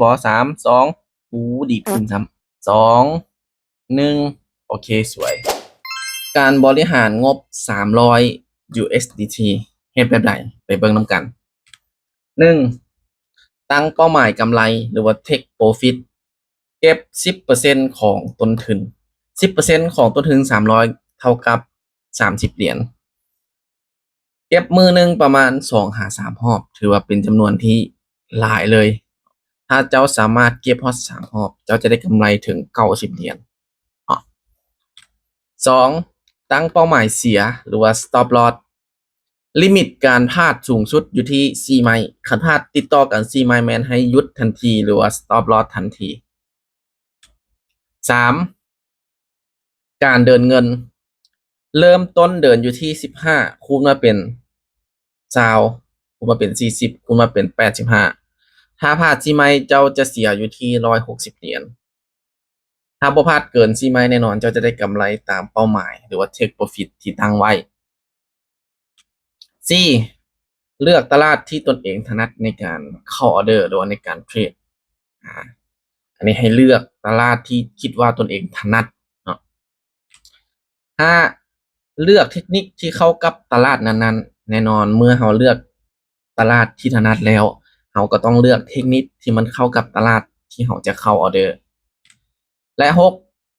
ບໍ່? ສາມ ສອງ ໂອ້ ດີດຂຶ້ນຊ້ຳ ສອງ ໜຶ່ງ ໂອເຄ ສວຍ. ການບໍລິຫານງົບສາມຮ້ອຍ USDT ເຮັດແບບໃດ? ໄປເບິ່ງນຳກັນ. ໜຶ່ງ ຕັ້ງເປົ້າໝາຍກຳໄລ ຫຼືວ່າ take profit ເກັບສິບເປີເຊັນຂອງຕົ້ນທຶນ. ສິບເປີເຊັນຂອງຕົ້ນທຶນສາມຮ້ອຍ ເທົ່າກັບສາມສິບຫຼຽນ. ເກັບມື້ໜຶ່ງປະມານສອງຫາສາມຮອບ ຖືວ່າເປັນຈຳນວນທີ່ຫຼາຍເລີຍ. ຖ້າເຈົ້າສາມາດເກັບຮອດສາມຮອບ ເຈົ້າຈະໄດ້ກຳໄລເຖິງເກົ້າສິບຫຼຽນເນາະ. ສອງ ຕັ້ງເປົ້າໝາຍເສຍ ຫຼືວ່າ stop loss. ລິມິດການພາດສູງສຸດຢູ່ທີ່ສີ່ໄມ້. ຄັນພາດຕິດຕໍ່ກັນສີ່ໄມ້ ແມ່ນໃຫ້ຢຸດທັນທີ ຫຼືວ່າ stop loss ທັນທີ. ສາມ ການເດີນເງິນ ເລີ່ມຕົ້ນເດີນຢູ່ທີ່ສິບຫ້າ ຄູນມາເປັນຊາວ ຄູນມາເປັນສີ່ສິບ ຄູນມາເປັນແປດສິບຫ້າ. ຖ້າພາດສີ່ໄມ້ ເຈົ້າຈະເສຍຢູ່ທີ່ຮ້ອຍຫົກສິບຫຼຽນ. ຖ້າບໍ່ພາດເກີນສີ່ໄມ້ ແນ່ນອນເຈົ້າຈະໄດ້ກຳໄລຕາມເປົ້າໝາຍ ຫຼືວ່າ take profit ທີ່ຕັ້ງໄວ້. ສີ່ ເລືອກຕະຫຼາດທີ່ຕົນເອງຖະໜັດໃນການເຂົ້າອອເດີ ຫຼືວ່າໃນການເທຣດ. ອາ ອັນນີ້ໃຫ້ເລືອກຕະຫຼາດທີ່ຄິດວ່າຕົນເອງຖະໜັດເນາະ. ຫ້າ ເລືອກເທັກນິກທີ່ເຂົ້າກັບຕະຫຼາດນັ້ນໆ. ແນ່ນອນ ເມື່ອເຮົາເລືອກຕະຫຼາດທີ່ຖະໜັດແລ້ວ ເຮົາກໍຕ້ອງເລືອກເທັກນິກທີ່ມັນເຂົ້າກັບຕະຫຼາດທີ່ເຮົາຈະເຂົ້າອອເດີ. ແລະ ຫົກ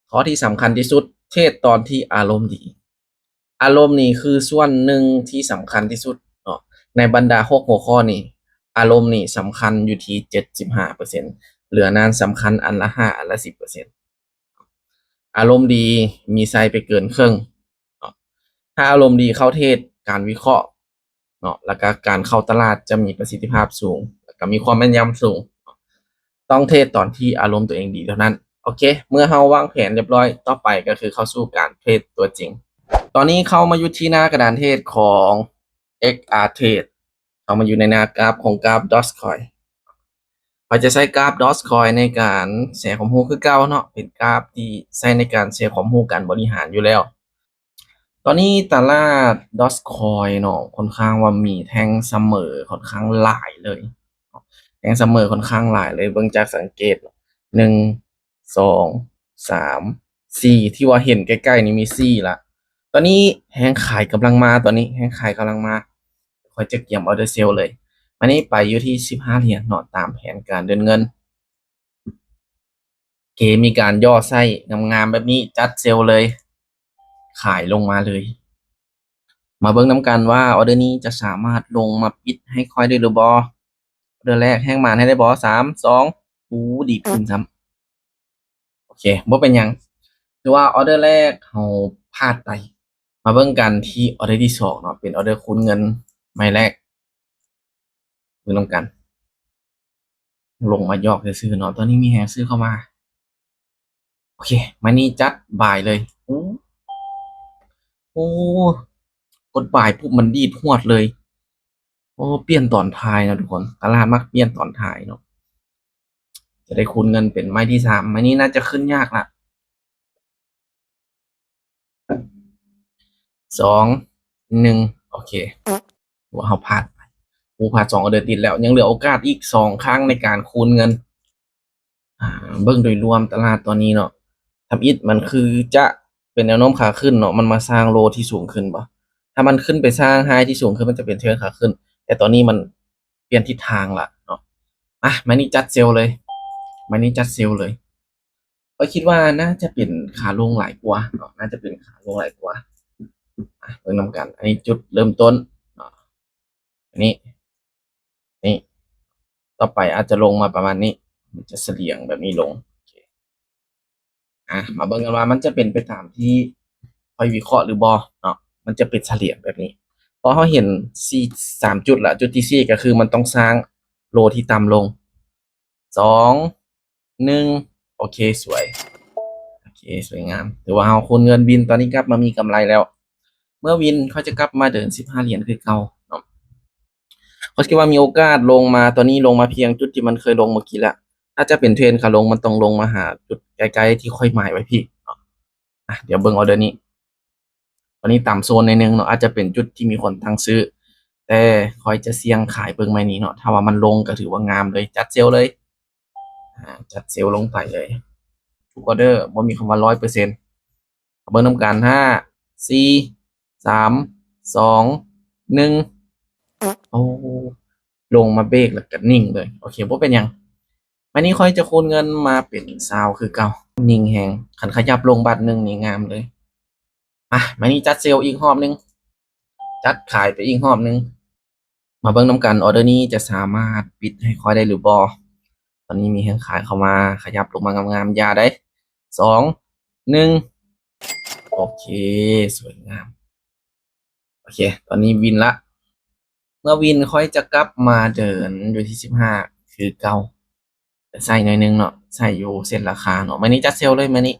ຂໍ້ທີ່ສຳຄັນທີ່ສຸດ ເທຣດຕອນທີ່ອາລົມດີ. ອາລົມນີ້ຄືສ່ວນໜຶ່ງທີ່ສຳຄັນທີ່ສຸດເນາະ. ໃນບັນດາຫົກຫົວຂໍ້ນີ້ ອາລົມນີ້ສຳຄັນຢູ່ທີ່ເຈັດສິບຫ້າເປີເຊັນ ເຫຼືອນັ້ນສຳຄັນອັນລະຫ້າ ອັນລະສິບເປີເຊັນ. ອາລົມດີມີໄຊໄປເກີນເຄິ່ງເນາະ. ຖ້າອາລົມດີເຂົ້າເທຣດ ການວິເຄາະເນາະ ແລ້ວກະການເຂົ້າຕະຫຼາດຈະມີປະສິດທິພາບສູງ ແລ້ວກະມີຄວາມແມ່ນຍຳສູງ. ຕ້ອງເທຣດຕອນທີ່ອາລົມຕົວເອງດີເທົ່ານັ້ນ. ໂອເຄ ເມື່ອເຮົາວາງແຜນຮຽບຮ້ອຍ ຕໍ່ໄປກໍຄືເຂົ້າສູ່ການເທຣດຕົວຈິງ. ຕອນນີ້ເຂົ້າມາຢູ່ທີ່ໜ້າກະດານເທຣດຂອງ XR Trade ເຂົ້າມາຢູ່ໃນໜ້າກຣາຟຂອງກຣາຟ Dogecoin. ຂ້ອຍຈະໃຊ້ກຣາຟ Dogecoin ໃນການແຊຄວາມຮູ້ຄືເກົ່າເນາະ, ເປັນກຣາຟທີ່ໃຊ້ໃນການແຊຄວາມຮູ້ການບໍລິຫານຢູ່ແລ້ວ. ຕອນນີ້ຕະຫຼາດ Dogecoin ເນາະ ຂ້ອນຂ້າງວ່າມີແທ່ງສະເໝີຂ້ອນຂ້າງຫຼາຍເລີຍ, ແທ່ງສະເໝີຂ້ອນຂ້າງຫຼາຍເລີຍ. ເບິ່ງຈາກສັງເກດ ໜຶ່ງ ສອງ ສາມ ສີ່ ທີ່ວ່າເຫັນໃກ້ໆນີ້ມີສີ່ລະ. ຕອນນີ້ແຮງຂາຍກຳລັງມາ, ຕອນນີ້ແຮງຂາຍກຳລັງມາ. ຂ້ອຍຈະກຽມອອເດີເຊລເລີຍ. ອັນນີ້ໄປຢູ່ທີ່ສິບຫ້າຫຼຽນເນາະ, ຕາມແຜນການເດີນເງິນ. ເຄ ມີການຫຍໍ້ໄສ້ງາມໆແບບນີ້ ຈັດເຊລເລີຍ, ຂາຍລົງມາເລີຍ. ມາເບິ່ງນຳກັນວ່າອອເດີນີ້ຈະສາມາດລົງມາປິດໃຫ້ຂ້ອຍໄດ້ຫຼືບໍ່. ອອເດີແລກແຮງໝານໃຫ້ໄດ້ບໍ່? ສາມ ສອງ ໂອ້ ດີດຂຶ້ນຊ້ຳ. ໂອເຄ ບໍ່ເປັນຫຍັງ, ຖືວ່າອອເດີແລກເຮົາພາດໄປ. ມາເບິ່ງກັນທີ່ອອເດີທີສອງເນາະ, ເປັນອອເດີຄູນເງິນໄມ້ແລກ. ເບິ່ງນຳກັນ, ລົງມາຫຍອກຊື່ໆເນາະ. ຕອນນີ້ມີແຮງຊື້ເຂົ້າມາ. ໂອເຄ ໄມ້ນີ້ຈັດບາຍເລີຍ. ໂອ້ ໂອ້ ກົດບາຍປຸບມັນດີດຫວດເລີຍ. ໂອ້ ປ່ຽນຕອນທ້າຍເນາະທຸກຄົນ, ຕະຫຼາດມັກປ່ຽນຕອນທ້າຍເນາະ. ຈະໄດ້ຄູນເງິນເປັນໄມ້ທີສາມ. ໄມ້ນີ້ໜ້າຈະຂຶ້ນຍາກລະ. ສອງ ໜຶ່ງ ໂອເຄ ຖືວ່າເຮົາພາດໄປ. ໂອ້ ພາດສອງອອເດີຕິດແລ້ວ, ຍັງເຫຼືອໂອກາດອີກສອງຄັ້ງໃນການຄູນເງິນ. ອາ ເບິ່ງໂດຍລວມຕະຫຼາດຕອນນີ້ເນາະ, ທຳອິດມັນຄືຈະເປັນແນວໂນ້ມຂາຂຶ້ນເນາະ, ມັນມາສ້າງໂລທີ່ສູງຂຶ້ນບໍ່? ຖ້າມັນຂຶ້ນໄປສ້າງໄຮທີ່ສູງຂຶ້ນ ມັນຈະເປັນເທຣນຂາຂຶ້ນ, ແຕ່ຕອນນີ້ມັນປ່ຽນທິດທາງລະເນາະ. ມາ ໄມ້ນີ້ຈັດເຊລເລີຍ, ໄມ້ນີ້ຈັດເຊລເລີຍ. ຂ້ອຍຄິດວ່າໜ້າຈະເປັນຂາລົງຫຼາຍກວ່າເນາະ, ໜ້າຈະເປັນຂາລົງຫຼາຍກວ່າ. ອາ ເບິ່ງນຳກັນ, ອັນນີ້ຈຸດເລີ່ມຕົ້ນເນາະ, ອັນນີ້ ນີ້ ຕໍ່ໄປອາດຈະລົງມາປະມານນີ້, ມັນຈະສະຫຼຽງແບບນີ້ລົງ. ໂອເຄ ອາ ມາເບິ່ງກັນວ່າມັນຈະເປັນໄປຕາມທີ່ຂ້ອຍວິເຄາະຫຼືບໍ່ເນາະ, ມັນຈະເປັນສະຫຼຽງແບບນີ້. ເພາະເຮົາເຫັນສີ່ ສາມຈຸດລະ, ຈຸດທີສີ່ກໍຄືມັນຕ້ອງສ້າງໂລທີ່ຕ່ຳລົງ. ສອງ ໜຶ່ງ ໂອເຄ ສວຍ. ໂອເຄ ສວຍງາມ, ຖືວ່າເຮົາຄູນເງິນວິນ, ຕອນນີ້ກັບມາມີກຳໄລແລ້ວ. ເມື່ອວິນ ຂ້ອຍຈະກັບມາເດີນສິບຫ້າຫຼຽນຄືເກົ່າເນາະ. ຂ້ອຍຄິດວ່າມີໂອກາດລົງມາ, ຕອນນີ້ລົງມາພຽງຈຸດທີ່ມັນເຄີຍລົງເມື່ອກີ້ລະ. ຖ້າຈະເປັນເທຣນຂາລົງ ມັນຕ້ອງລົງມາຫາຈຸດໃກ້ໆທີ່ຂ້ອຍໝາຍໄວ້ພີ້ເນາະ. ອາ ດຽວເບິ່ງອອເດີນີ້. ຕອນນີ້ຕ່ຳໂຊນໜ້ອຍໜຶ່ງເນາະ, ອາດຈະເປັນຈຸດທີ່ມີຄົນຕັ້ງຊື້, ແຕ່ຂ້ອຍຈະສ່ຽງຂາຍເບິ່ງໄມ້ນີ້ເນາະ. ຖ້າວ່າມັນລົງກໍຖືວ່າງາມເລີຍ, ຈັດເຊລເລີຍ. ຈັດເຊວລົງໄປເລີຍ ທຸກອອເດີ ບໍ່ມີຄຳວ່າຮ້ອຍເປີເຊັນ. ເບິ່ງນຳກັນ ຫ້າ ສີ່ ສາມ ສອງ ໜຶ່ງ ໂອ້ ລົງມາເບກແລ້ວກໍນິ່ງເລີຍ. ໂອເຄ ບໍ່ເປັນຫຍັງ. ບາດນີ້ຂ້ອຍຈະຄູນເງິນມາເປັນຊາວຄືເກົ່າ. ນິ່ງແຮງ. ຄັນຂະຫຍັບລົງບາດໜຶ່ງນີ້ງາມເລີຍ. ມາ ບາດນີ້ຈັດເຊວອີກຮອບໜຶ່ງ. ຈັດຂາຍໄປອີກຮອບໜຶ່ງ. ມາເບິ່ງນຳກັນ ອອເດີນີ້ຈະສາມາດປິດໃຫ້ຂ້ອຍໄດ້ຫຼືບໍ່? ຕອນນີ້ມີແຮງຂາຍເຂົ້າມາ ຂະຫຍັບລົງມາງາມໆ ຢ່າໄດ໋. ສອງ ໜຶ່ງ ໂອເຄ ສວຍງາມ. ໂອເຄ ຕອນນີ້ວິນລະ. ເມື່ອວິນຂ້ອຍຈະກັບມາເດີນຢູ່ທີ່ສິບຫ້າຄືເກົ່າ. ໃສ່ໜ້ອຍໜຶ່ງເນາະ ໃສ່ຢູ່ເສັ້ນລາຄາເນາະ. ມື້ນີ້ຈັດເຊວເລີຍ ມື້ນີ້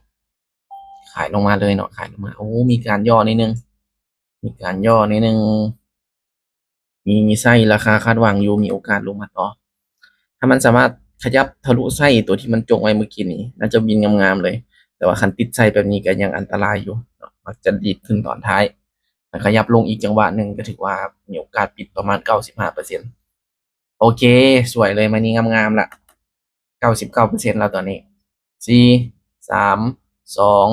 ຂາຍລົງມາເລີຍເນາະ ຂາຍລົງມາ. ໂອ້ ມີການຫຍໍ້ໜ້ອຍໜຶ່ງ ມີການຫຍໍ້ໜ້ອຍໜຶ່ງ. ມີ ມີໄຊລາຄາຄາດຫວັງຢູ່ ມີໂອກາດລົງມາຕໍ່. ຖ້າມັນສາມາດຂະຫຍັບທະລຸໄຊຕົວທີ່ມັນຈົງໄວ້ເມື່ອກີ້ນີ້ ໜ້າຈະວິນງາມໆເລີຍ. ແຕ່ວ່າຄັນຕິດໄຊແບບນີ້ກໍຍັງອັນຕະລາຍຢູ່ເນາະ ມັກຈະດີດຂຶ້ນຕອນທ້າຍ. ຖ້າຂະຫຍັບລົງອີກຈັງຫວະໜຶ່ງ ກໍຖືວ່າມີໂອກາດປິດປະມານເກົ້າສິບຫ້າເປີເຊັນ. ໂອເຄ ສວຍເລີຍ ມື້ນີ້ງາມໆລະ ເກົ້າສິບເກົ້າເປີເຊັນແລ້ວຕອນນີ້. ສີ່ ສາມ ສອງ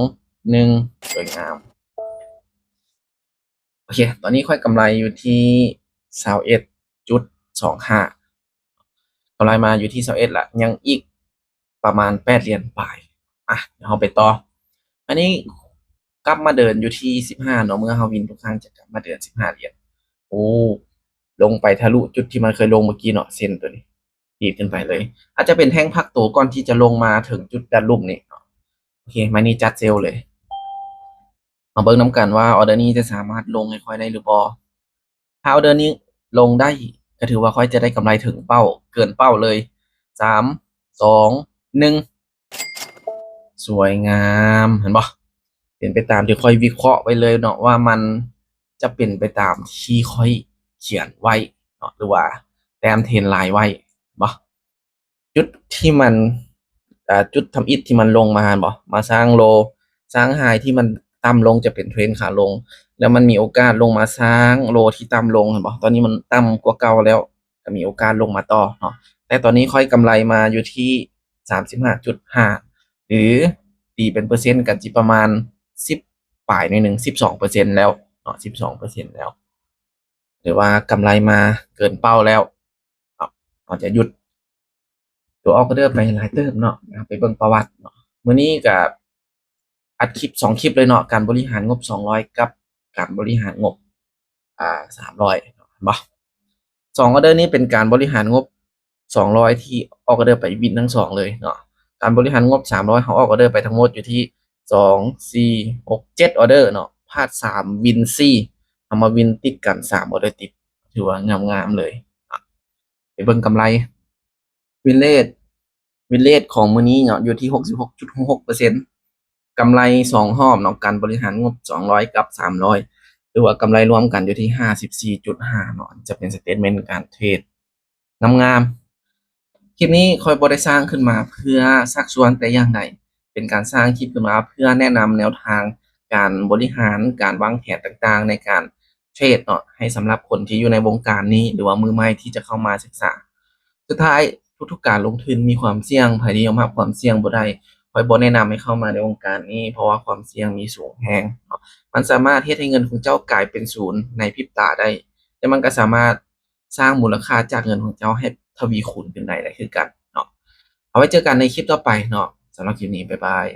ໜຶ່ງ ສວຍງາມ. ໂອເຄ ຕອນນີ້ຂ້ອຍກຳໄລຢູ່ທີ່ຊາວເອັດຈຸດສອງຫ້າ ກຳໄລມາຢູ່ທີ່ຊາວເອັດລະ ຍັງອີກປະມານແປດຫຼຽນປາຍ. ອ່ະ ດຽວເຮົາໄປຕໍ່. ອັນນີ້ກັບມາເດີນຢູ່ທີ່ສິບຫ້າເນາະ ເມື່ອເຮົາວິນທຸກຄັ້ງຈະກັບມາເດີນສິບຫ້າຫຼຽນ. ໂອ້ ລົງໄປທະລຸຈຸດທີ່ມັນເຄີຍລົງເມື່ອກີ້ເນາະ ເສັ້ນຕົວນີ້ ດີດຂຶ້ນໄປເລີຍ. ອາດຈະເປັນແທ່ງພັກໂຕກ່ອນທີ່ຈະລົງມາເຖິງຈຸດດັນລຸ່ມນີ້ເນາະ. ໂອເຄ ມານີ້ຈັດເຊວເລີຍ. ມາເບິ່ງນຳກັນວ່າອອເດີນີ້ຈະສາມາດລົງໃຫ້ຂ້ອຍໄດ້ຫຼືບໍ່? ຖ້າອອເດີນີ້ລົງໄດ້ ກໍຖືວ່າຂ້ອຍຈະໄດ້ກຳໄລເຖິງເປົ້າ ເກີນເປົ້າເລີຍ. ສາມ ສອງ ໜຶ່ງ ສວຍງາມ ເຫັນບໍ່? ເປັນໄປຕາມທີ່ຂ້ອຍວິເຄາະໄວ້ເລີຍເນາະ ວ່າມັນຈະເປັນໄປຕາມທີ່ຂ້ອຍຂຽນໄວ້ເນາະ ຫຼືວ່າແຕ້ມເທຣນລາຍໄວ້ ເຫັນບໍ່? ຈຸດທີ່ມັນ ອ່າ ຈຸດທຳອິດທີ່ມັນລົງມາ ເຫັນບໍ່? ມາສ້າງໂລ ສ້າງໄຮທີ່ມັນຕ່ຳລົງ ຈະເປັນເທຣນຂາລົງ ແລ້ວມັນມີໂອກາດລົງມາສ້າງໂລທີ່ຕ່ຳລົງ ເຫັນບໍ່? ຕອນນີ້ມັນຕ່ຳກວ່າເກົ່າແລ້ວ ກໍມີໂອກາດລົງມາຕໍ່ເນາະ. ແຕ່ຕອນນີ້ຂ້ອຍກຳໄລມາຢູ່ທີ່ສາມສິບຫ້າຈຸດຫ້າ ຫຼື ຕີເປັນເປີເຊັນກໍຊິປະມານສິບປາຍໜ້ອຍໜຶ່ງ ສິບສອງເປີເຊັນແລ້ວເນາະ ສິບສອງເປີເຊັນແລ້ວ ຫຼືວ່າກຳໄລມາເກີນເປົ້າແລ້ວເນາະ. ເຮົາຈະຢຸດຕົວອອກອອເດີໄປຫຼາຍເຕີບເນາະ. ເຮົາໄປເບິ່ງປະຫວັດເນາະ. ມື້ນີ້ກໍອັດຄລິບສອງຄລິບເລີຍເນາະ ການບໍລິຫານງົບສອງຮ້ອຍກັບການບໍລິຫານງົບ ອ່າ ສາມຮ້ອຍ ເຫັນບໍ່? ສອງອອເດີນີ້ເປັນການບໍລິຫານງົບສອງຮ້ອຍທີ່ອອກອອເດີໄປວິນທັງສອງເລີຍເນາະ. ການບໍລິຫານງົບສາມຮ້ອຍ ເຮົາອອກອອເດີໄປທັງໝົດຢູ່ທີ່ສອງ ສີ່ ຫົກ ເຈັດອອເດີເນາະ ພາດສາມ ວິນສີ່ ເຮົາມາວິນຕິດກັນສາມອອເດີຕິດ ຖືວ່າງາມໆເລີຍ. ໄປເບິ່ງກຳໄລ ວິນເຣດ ວິນເຣດຂອງມື້ນີ້ເນາະ ຢູ່ທີ່ຫົກສິບຫົກຈຸດຫົກຫົກເປີເຊັນ ກຳໄລສອງຮອບເນາະ ການບໍລິຫານງົບສອງຮ້ອຍກັບສາມຮ້ອຍ ຫຼືວ່າກຳໄລລວມກັນຢູ່ທີ່ຫ້າສິບສີ່ຈຸດຫ້າເນາະ. ຈະເປັນສະເຕດເມັນການເທຣດງາມໆ. ຄລິບນີ້ຂ້ອຍບໍ່ໄດ້ສ້າງຂຶ້ນມາເພື່ອຊັກຊວນແຕ່ຢ່າງໃດ, ເປັນການສ້າງຄລິບຂຶ້ນມາເພື່ອແນະນຳແນວທາງການບໍລິຫານ, ການວາງແຜນຕ່າງໆໃນການເທຣດເນາະ ໃຫ້ສຳລັບຄົນທີ່ຢູ່ໃນວົງການນີ້ ຫຼືວ່າມືໃໝ່ທີ່ຈະເຂົ້າມາສຶກສາ. ສຸດທ້າຍ ທຸກໆການລົງທຶນມີຄວາມສ່ຽງ, ໃຜທີ່ຍອມຮັບຄວາມສ່ຽງບໍ່ໄດ້, ຂ້ອຍບໍ່ແນະນຳໃຫ້ເຂົ້າມາໃນວົງການນີ້ ເພາະວ່າຄວາມສ່ຽງມີສູງແຮງເນາະ. ມັນສາມາດເຮັດໃຫ້ເງິນຂອງເຈົ້າກາຍເປັນສູນໃນພິບຕາໄດ້, ແຕ່ມັນກໍສາມາດສ້າງມູນລະຄ່າຈາກເງິນຂອງເຈົ້າໃຫ້ທະວີຄູນຂຶ້ນໄດ້ ໄດ້ຄືກັນເນາະ. ເອົາໄວ້ເຈີກັນໃນຄລິບຕໍ່ໄປເນາະ. ສຳລັບຄລິບນີ້ ບາຍບາຍ.